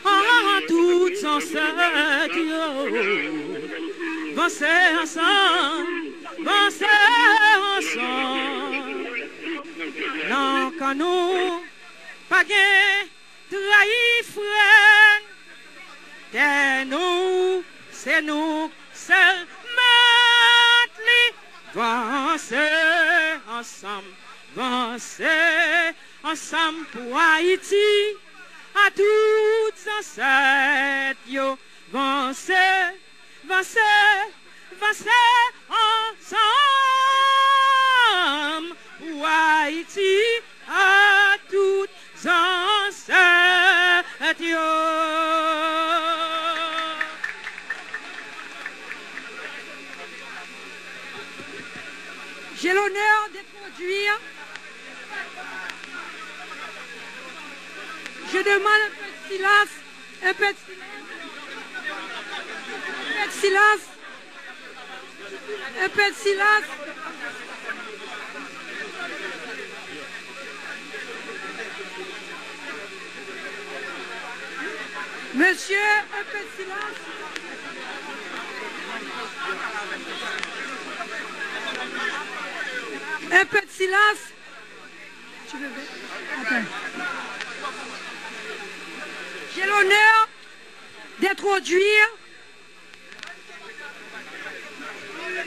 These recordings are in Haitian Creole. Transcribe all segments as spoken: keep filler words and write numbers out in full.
An tout zansèt yo, vanse ansanm, vanse ansanm. Nan kan nou pa gen trayi frè n, tè nou se nou sèl mèt li. Vanse ansanm, vanse ansanm pou Ayiti a tout zansèt yo. Vanse, vanse, vanse ansanm pou Ayiti a tout zansèt yo. J'ai l'honneur d'introduire, je demande un peu de silence, un peu de silence, un peu de silence, un peu de silence. Monsieur, un peu de silence. Un peu de silence. Tu veux ver? Attends. J'ai l'honneur d'introduire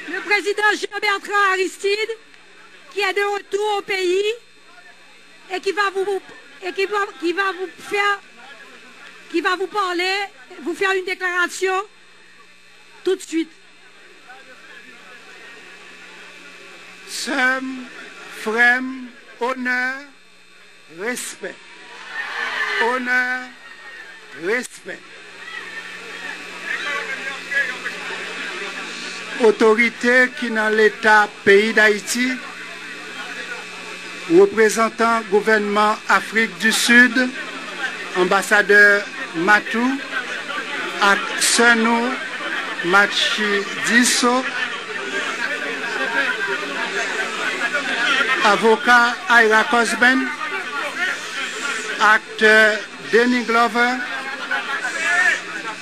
le président Jean-Bertrand Aristide, qui est de retour au pays et qui va vous, et qui va, qui va vous faire, qui va vous parler, vous faire une déclaration tout de suite. Sè m, frè m, onè, respè. Onè, respè. Otorite ki nan Leta peyi Dayiti, reprezantan gouvènman Afrik di Sid, anbasadè Matou ak sè nou Matshidiso, avoka Ira Cosben, aktè Danny Glover,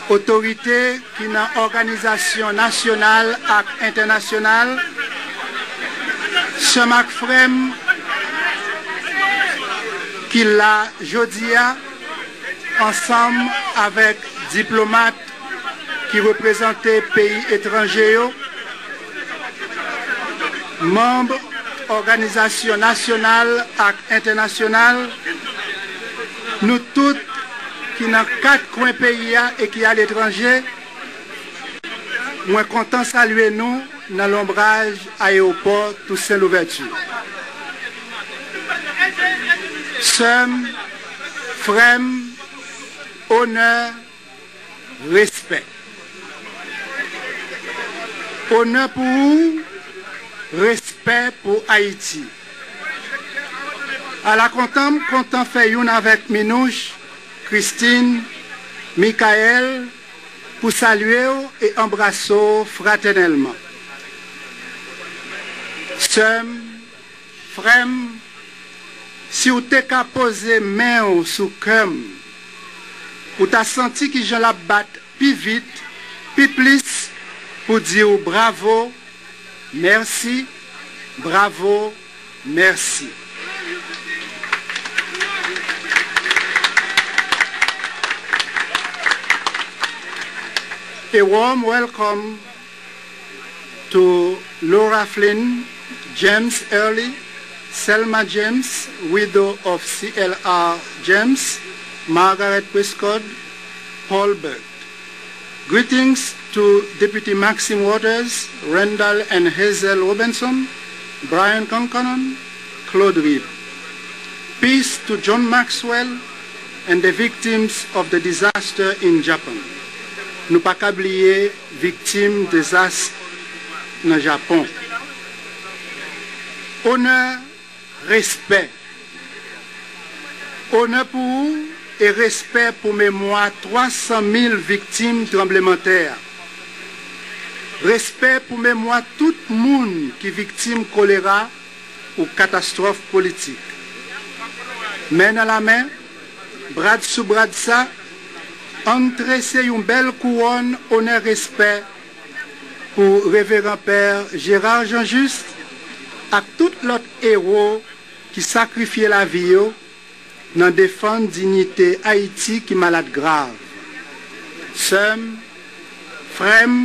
otorite ki nan òganizasyon nasyonal ak entènasyonal, sè m ak frè m ki la jodi a, ansanm avèk diplomat ki reprezante peyi etranje yo, manm òganizasyon nasyonal ak entènasyonal, nou tout ki nan kat kwen peyi a e ki aletranje, mwen kontan salye nou nan lonbraj ayewopò Tousen Louvèti. Sè m, frè m, onè, respè. Onè pou ou, respè pou Ayiti. Ala kontan m kontan fè youn avèk Minouch, Christine, Michael, pou salye w e anbrase w fratènèlman. Sè m, frè m, si w te ka poze men w sou kè m, ou ta santi kijan l ap bat pi vit, pi plis, pou di w bravo, mèsi, bravo, mèsi. A warm welcome to Laura Flynn, James Early, Selma James, widow of C L R James, Margaret Prescott, Paul Burt. Greetings to Deputy Maxine Waters, Randall and Hazel Robinson, Brian Concannon, Claude Reed. Peace to John Maxwell and the victims of the disaster in Japan. Nou pa ka bliye viktim dezas nan Japon. Onè, respè. Onè pou ou e respè pou memwa twa san mil viktim tranblemanntè a. Respè pou memwa tout moun ki viktim kolera ou katastwòf politik. Men nan lamen, brad sou brad sa, Ann trese yon bèl kouwòn onè respè pou Reveran Pè Gérard Jean Juste ak tout lòt ewo ki sakrifye lavi yo nan defann diyite Ayiti ki malad grav. Sè m, frè m,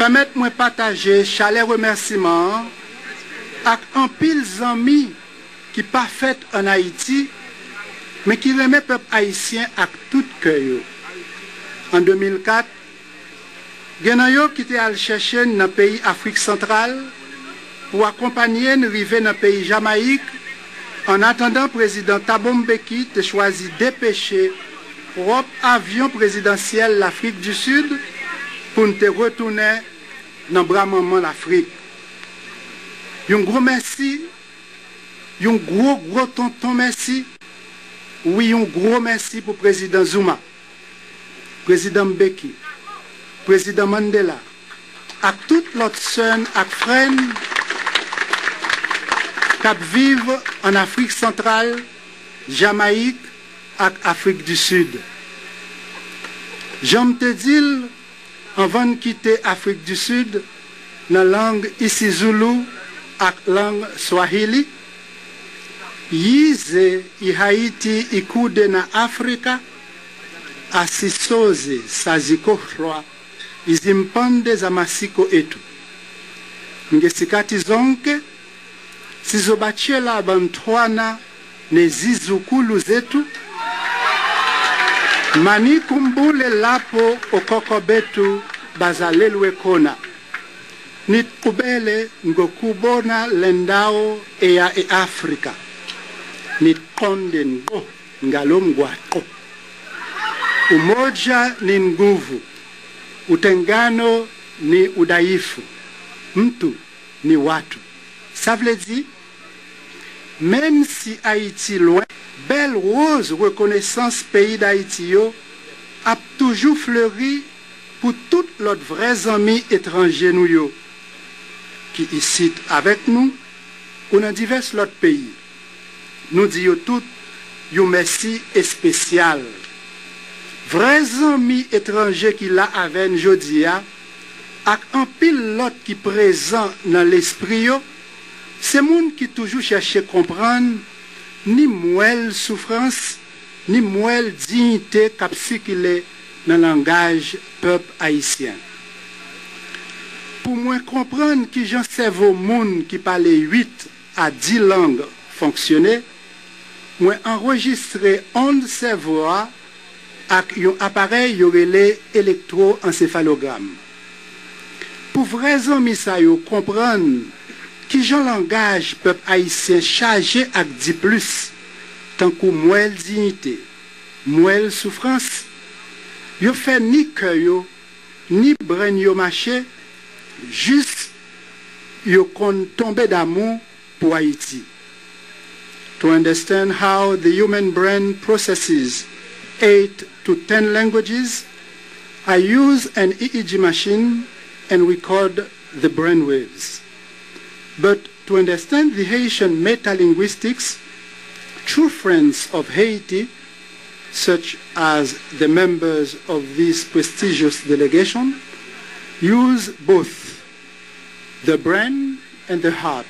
pèmèt mwen pataje chalè remèsiman an ak anpil zanmi ki pa fèt ann Ayiti, men ki renmen pèp ayisyen ak tout kè yo. An de mil kat, gen nan yo ki te al chèche n nan peyi Afrik Santral pou akonpanye n rive nan peyi Jamayik, annatandan Prezidan Thabo Mbeki te chwazi depeche pwòp avyon prezidansyèl Lafrik di Sid pou n te retounen nan bra manman Lafrik. Yon gwo mèsi, yon gwo, gwo tonton mèsi, wi, yon gwo mèsi pou Prezidan Zuma, Prezidan Mbeki, Prezidan Mandela, ak tout lòt sè n ak frè n k ap viv ann Afrik Santral, Jamayik ak Afrik di Sid. Jan m te di l, anvan n kite Afrik di Sid, nan lang isizoulou ak lang swahili, yize ihayiti ikude na Afrika, asisoze sazikohlwa izimpande za masiko etu. Ngesikati zonke, sizobachela bantwana ne zizukulu zetu, manikumbule lapo okoko betu bazalelwe kona. Nit ubele ngokubona lendao eya e Afrika. Nit konde ngo ngalo mgwaqo. Umoja ni nguvu, utengano ni udhaifu, mtu ni watu. Sa vle di, menm si Ayiti lwen, bèl woz rekonesans peyi Dayiti yo ap toujou fleri pou tout lòt vrè zanmi etranje nou yo, ki isit avèk nou ou nan divès lòt peyi. Nou di yo tout yon mèsi espesyal. Vrè zanmi etranje ki la avè n jodi a, ak anpil lòt ki prezan nan lespri yo, se moun ki toujou chèche konprann ni mwèl soufrans, ni mwèl diyite k ap sikile nan langaj pèp ayisyen. Pou mwen konprann kijan sèvo moun ki pale uit a dis lang fonksyone, mwen anrejistre ond sèvo a ak yon aparèy yo rele elektwoansefalogram. Pou vrè zanmi sa yo konprann kijan langaj pèp ayisyen chaje ak diplis, tankou mwèl diyite, mwèl soufrans, yo fè ni kè yo, ni brenn yo mache, jis yo konn tonbe damou pou Ayiti. To understand how the human brain processes eight to ten languages, I use an E E G machine and record the brain waves. But to understand the Haitian metalinguistics, true friends of Haiti, such as the members of this prestigious delegation, use both the brain and the heart.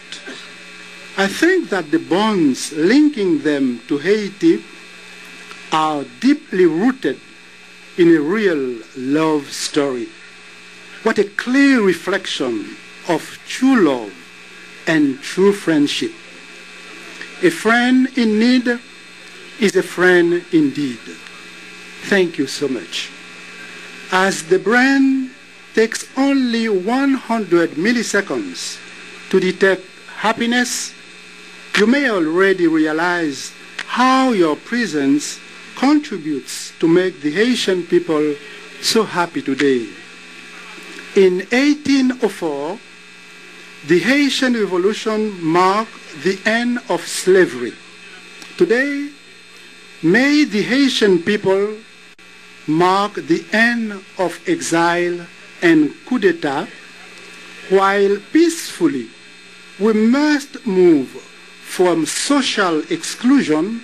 I think that the bonds linking them to Haiti are deeply rooted in a real love story. What a clear reflection of true love and true friendship. A friend in need is a friend indeed. Thank you so much. As the brain takes only one hundred milliseconds to detect happiness, you may already realize how your presence contributes to make the Haitian people so happy today. In eighteen oh four, the Haitian Revolution marked the end of slavery. Today, may the Haitian people mark the end of exile and coup d'etat, while peacefully we must move from social exclusion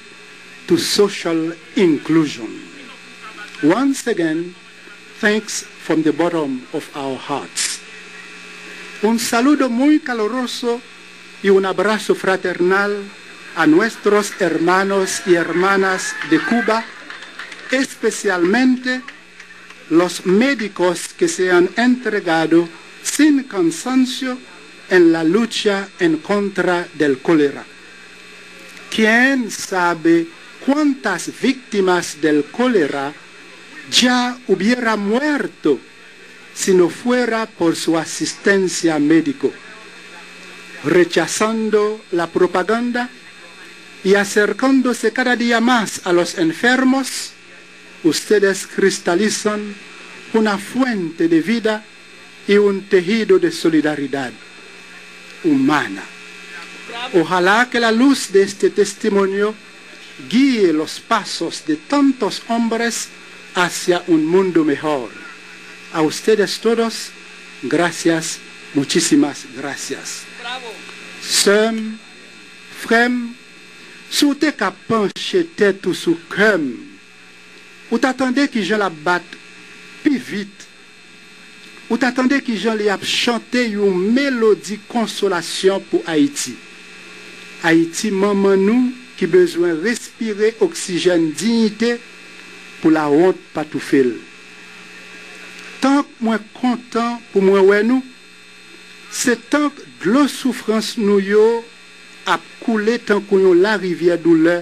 to social inclusion. Once again, thanks from the bottom of our hearts. Un saludo muy caluroso y un abrazo fraternal a nuestros hermanos y hermanas de Cuba, especialmente los médicos que se han entregado sin cansancio en la lucha en contra del cólera. ¿Quién sabe cuántas víctimas del cólera ya hubiera muerto si no fuera por su asistencia médico? Rechazando la propaganda y acercándose cada día más a los enfermos, ustedes cristalizan una fuente de vida y un tejido de solidaridad humana. Ojalá que la luz de este testimonio guíe los pasos de tantos hombres hacia un mundo mejor. A ustedes todos, gracias, muchísimas gracias. Sè m, frè m, si w te ka panche tèt ou sou kè m, ou ta tande kijan l ap bat pi vit. Ou ta tande kijan li ap chante yon melodi konsolasyon pou Ayiti. Ayiti, manman nou, ki bezwen respire oksijèn diyite pou lawont pa toufe l. Tank mwen kontan pou mwen wè nou, se tank dlo soufrans nou yo ap koule tankou yon larivyè doulè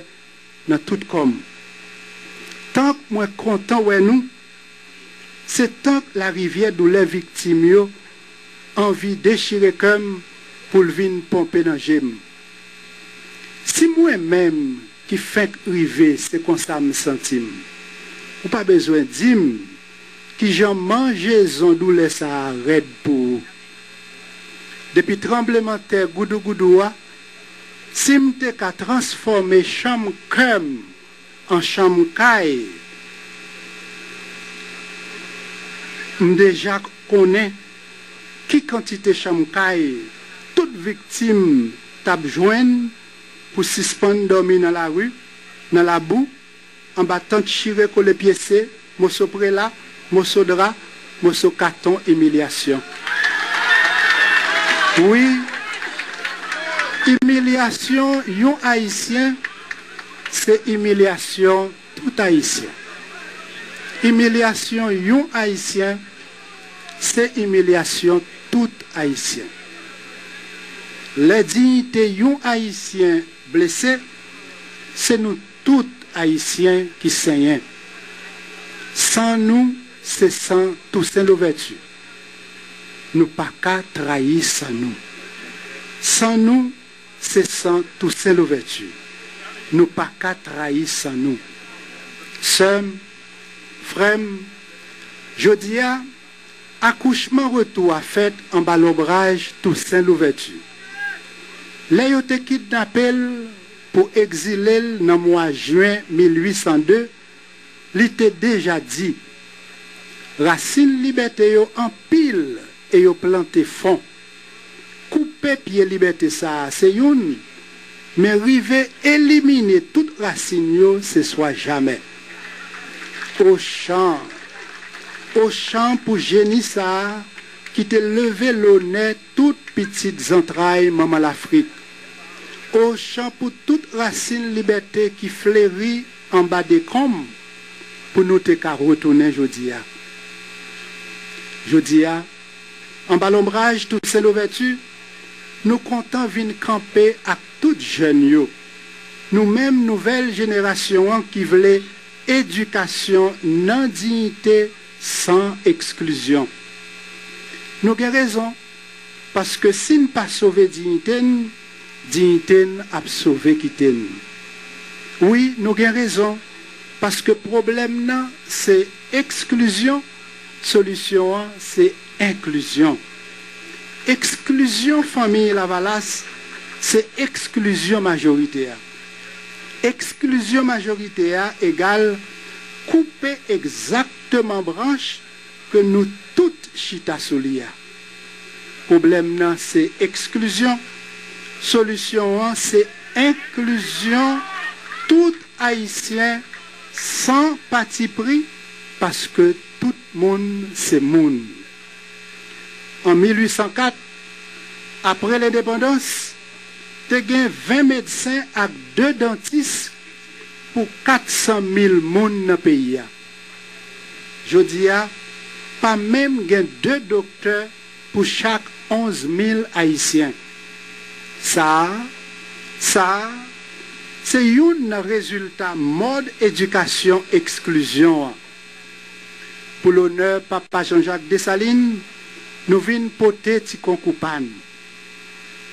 nan tout kò m. Tank mwen kontan wè nou, se tank larivyè doulè viktim yo anvi dechire kè m pou l vin ponpe nan je m. Si mwen menm ki fenk rive se konsa m santi m, ou pa bezwen di m kijan manjezon doulè sa a rèd pou ou. Depi tranblemanntè goudougoudou a, si m te ka transfòme chanm kè m an chanm kay, m deja konnen ki kantite chanm kay tout viktim t ap jwenn pou sispann dòmi nan lari, nan labou, anba tant chire kole pyese, moso prela, moso dra, moso katon imilyasyon. Wi, imilyasyon yon Ayisyen se imilyasyon tout Ayisyen. Imilyasyon yon Ayisyen se imilyasyon tout Ayisyen. Lè diyite yon Ayisyen blese, se nou tout Ayisyen ki senyen. San nou, se san Tousen Louvèti. Nou pa ka trayi san nou. San nou, se san Tousen Louvèti. Nou pa ka trayi san nou. Sè m, frè m, jodi a, akouchman retou a fèt anba lonbraj Tousen Louvèti. Lè yo te kidnape l pou egzile l nan mwa jen mil uit san de, li te deja di, rasin libète yo anpil e yo plante fon. Koupe pye libète sa a se youn, men rive elimine tout rasin yo se swa jamè. Ochan, ochan pou jeni sa a ki te leve lonè tout pitit zantray manman Lafrik. Ochan pou tout rasin libète ki fleri anba dekonm pou nou te ka retounen jodi a. Jodi a, anba lonbraj Tousen Louvèti, nou kontan vin kanpe ak tout jèn yo, nou menm nouvèl jenerasyon an ki vle edikasyon nan diyite san eksklizyon. Nou gen rezon, paske si n pa sove diyite n, diyite n ap sove kite n. Wi, nou gen rezon, paske pwoblèm nan se eksklizyon, solisyon an se enklizyon. Eksklizyon fanmi Lavalas se eksklizyon majorite a. Eksklizyon majorite a egal koupe egzakteman branch ke nou tout chita sou li a. Pwoblèm nan se eksklizyon, solisyon an se enklizyon tout Ayisyen san patipri, paske tout moun se moun. An mil uit san kat, apre lendepandans, te gen ven medsen ak de dantis pou kat san mil moun nan peyi a. Jodi a, pa menm gen de doktè pou chak onz mil Ayisyen. Sa a, sa a, se youn nan rezilta mòd edikasyon eksklizyon an. Pou lonè Papa Jean-Jacques Dessalines, nou vin pote ti konkou pa n.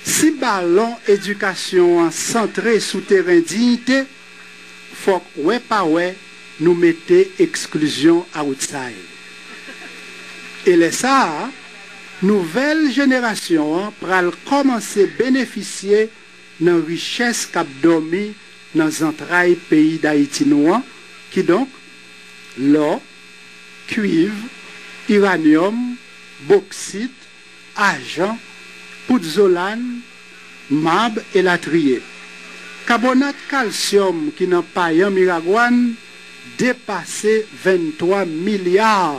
Si balon edikasyon an santre sou teren diyite, fòk wè pa wè nou mete eksklizyon, outside. E lè sa a, nouvèl jenerasyon an pral kòmanse benefisye nan richès k ap dòmi nan zantray peyi Dayiti nou an, kidonk, lò, kwiv, iranyòm, boksit, ajan, poud zolann, mab, elatriye. Kabonat kalsyòm ki nan payan Miragwàn depase venntwa milya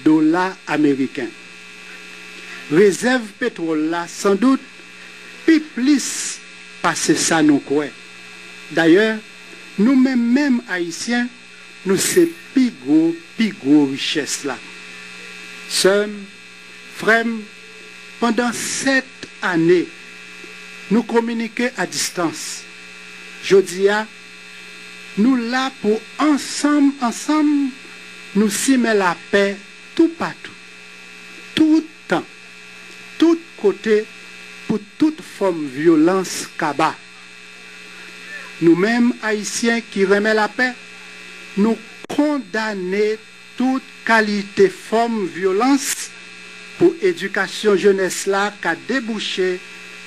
dola ameriken. Rezèv petwòl la, sandout, pi plis pase sa nou kwè. Dayè, nou menm menm Ayisyen, nou se pi gwo, pi gwo richès la. Sè m, frè m, pandan sèt ane, nou kominike a distans. Jodi a, nou la pou ansanm, ansanm, nou simen lapè toupatou, tout tan, tout kote, pou tout fòm vyolans kaba. Nou menm Ayisyen ki renmen lapè, nou kondane tout kalite fòm vyolans pou edikasyon jenès la ka debouche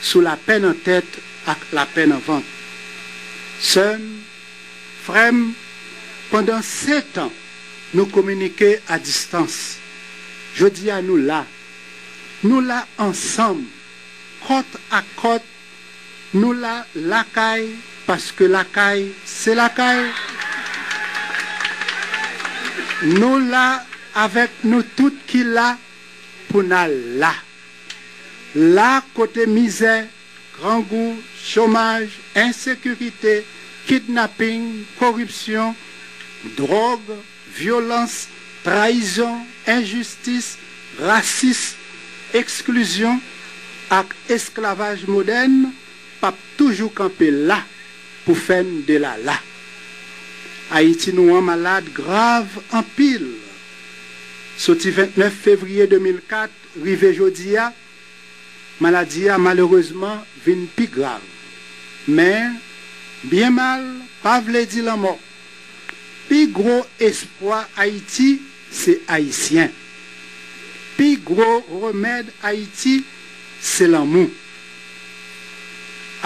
sou lapè nan tèt ak lapè nan vant. Sè m, frè m, pandan sèt an, nou kominike a distans. Jodi a, nou la. Nou la ansanm, kòt ak kòt, nou la lakay, paske lakay, se lakay. Nou la avèk nou tout ki la pou n al la. La kote mizè, grangou, chomaj, ensekirite, kidnaping, koripsyon, dwòg, vyolans, trayizon, enjistis, rasis, eksklizyon ak esklavaj modèn p ap toujou kanpe la pou fè n delala. Ayiti nou an malad grav anpil. Soti ventnèf fevriye de mil kat rive jodi a, maladi a malerezman vin pi grav. Men, byen mal pa vle di lanmò. Pi gwo espwa Ayiti, se Ayisyen. Pi gwo remèd Ayiti, se lanmou.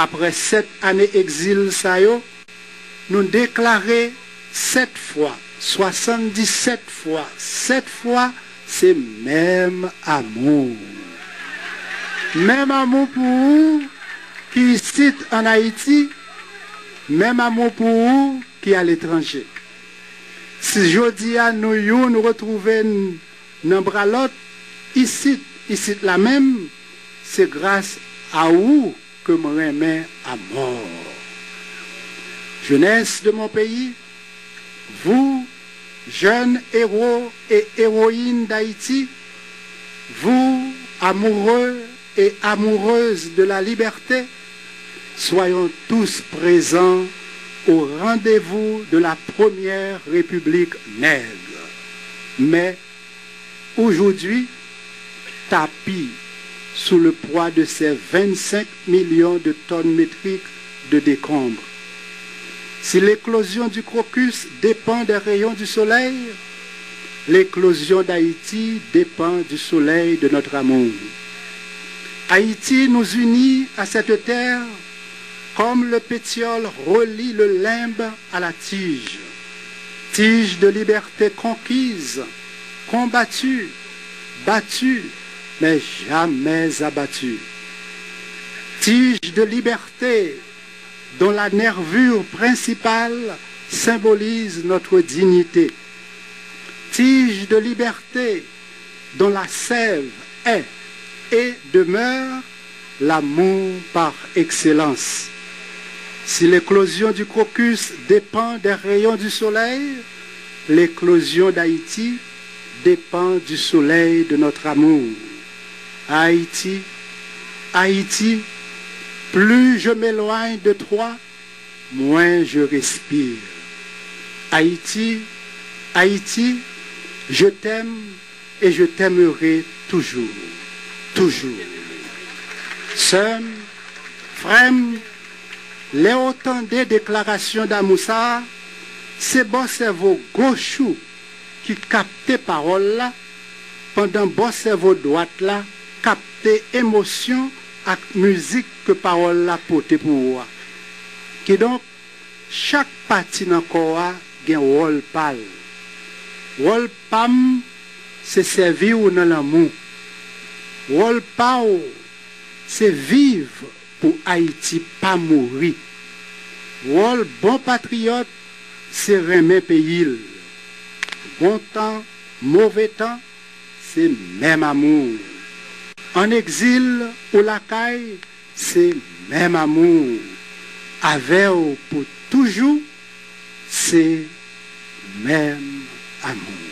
Apre sèt ane egzil sa yo, nou deklare sèt fwa, swasanndisèt fwa, sèt fwa, se menm amou. Menm amou pou ou ki isit ann Ayiti, menm amou pou ou ki aletranje. Si jodi a nou youn retwouve n nan bra lòt, isit, isit la menm, se gras a ou ke m renmen amò. Jeunesse de mon pays, vous, jeunes héros et héroïnes d'Haïti, vous, amoureux et amoureuses de la liberté, soyons tous présents au rendez-vous de la première République nègre. Mais aujourd'hui, tapis sous le poids de ces vingt-cinq millions de tonnes métriques de décombres. Si l'éclosion du crocus dépend des rayons du soleil, l'éclosion d'Haïti dépend du soleil de notre amour. Haïti nous unit à cette terre comme le pétiole relie le limbe à la tige. Tige de liberté conquise, combattue, battue, mais jamais abattue. Tige de liberté dont la nervure principale symbolise notre dignité. Tige de liberté dont la sève est et demeure l'amour par excellence. Si l'éclosion du crocus dépend des rayons du soleil, l'éclosion d'Haïti dépend du soleil de notre amour. Haïti, Haïti, plus je m'éloigne de toi, moins je respire. Haïti, Haïti, je t'aime et je t'aimerai toujours, toujours. Sè m, frè m, lè w tande deklarasyon damou sa a, se bò sèvo goch ou ki kapte pawòl la, pandan bò sèvo dwat la kapte emosyon ak mizik ke pawòl la pote pou ou a. Kidonk, chak pati nan kò a gen wòl pa l. Wòl pa m, se sèvi w nan lanmou. Wòl pa w, se viv pou Ayiti pa mouri. Wòl bon patriyòt, se renmen peyi l. Bon tan, move tan, se menm amou. An egzil ou lakay, se menm amou. Avè w pou toujou, se menm amou.